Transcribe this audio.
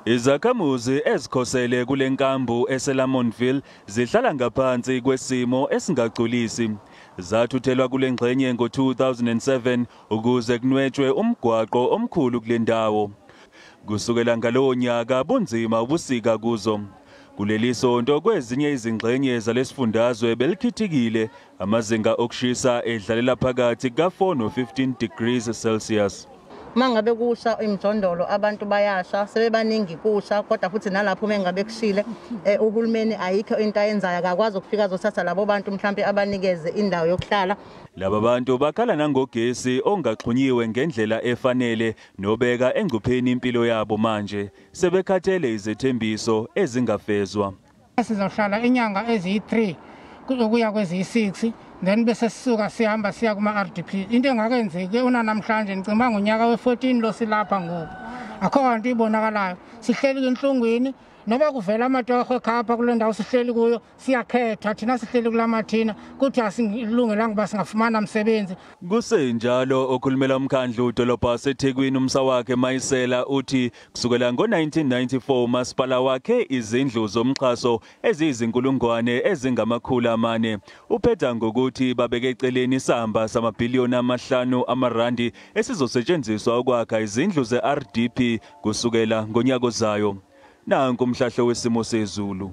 Izakhamuzi ezikhosele kule nkambu eseLamontville zihlala ngaphansi kwesimo esingagculisi. Zathuthelwa kule ngxenye ngo-2007 ukuze kunwetshwe umgwaqo omkhulu kule ndawo. Kusukela ngalowo nyaka bunzima ubusika kuzo. Kuleli sonto kwezinye izingxenye zalesifundazwe belikhithikile, amazinga okushisa edlalela phakathi ka-4 no-15 degrees Celsius. Uma ngabe kusha imijondolo abantu bayasha, sebebaningi kusha, kodwa futhi nalapho uma ngabe kushile uhulumeni ayikho into ayenzayo, akakwazi ukufika azothatha labo bantu mhlampe abanikeze indawo yokuhlala. Laba bantu bakhala nangogesi ongaxhunyiwe ngendlela efanele nobeka engcupheni impilo yabo manje. Sebekhathele izethembiso ezingafezwa. Sizohlala inyanga eziyi-3 ukuya kweziyi-6, then bese sisuka sihamba siya kuma-RDP. Into engakenzeki unanamhlanje, ngicima ngonyaka we-14 lo silapha ngoku, akho nto ibonakalayo. Sihleli enhlungwini, noba kuvela amatoho ekhapha kule ndawo sihleli kuyo, siyakhetha thina sihleli kulamathina kuthi asilungelanga uba singafumana msebenzi. Kusenjalo, okhulumela umkhandlu udolobha waseThekwini uMsawakhe Mayisela uthi kusukela ngo-1994 umasipala wakhe izindlu zomxhaso eziyizinkulungwane ezingama-400. Uphetha ngokuthi babeke eceleni isamba samabhiliyoni 5 amarandi esizosetshenziswa ukwakha izindlu ze-RDP kusukela ngonyaka ozayo. Nanku umhlahlo wesimo sezulu.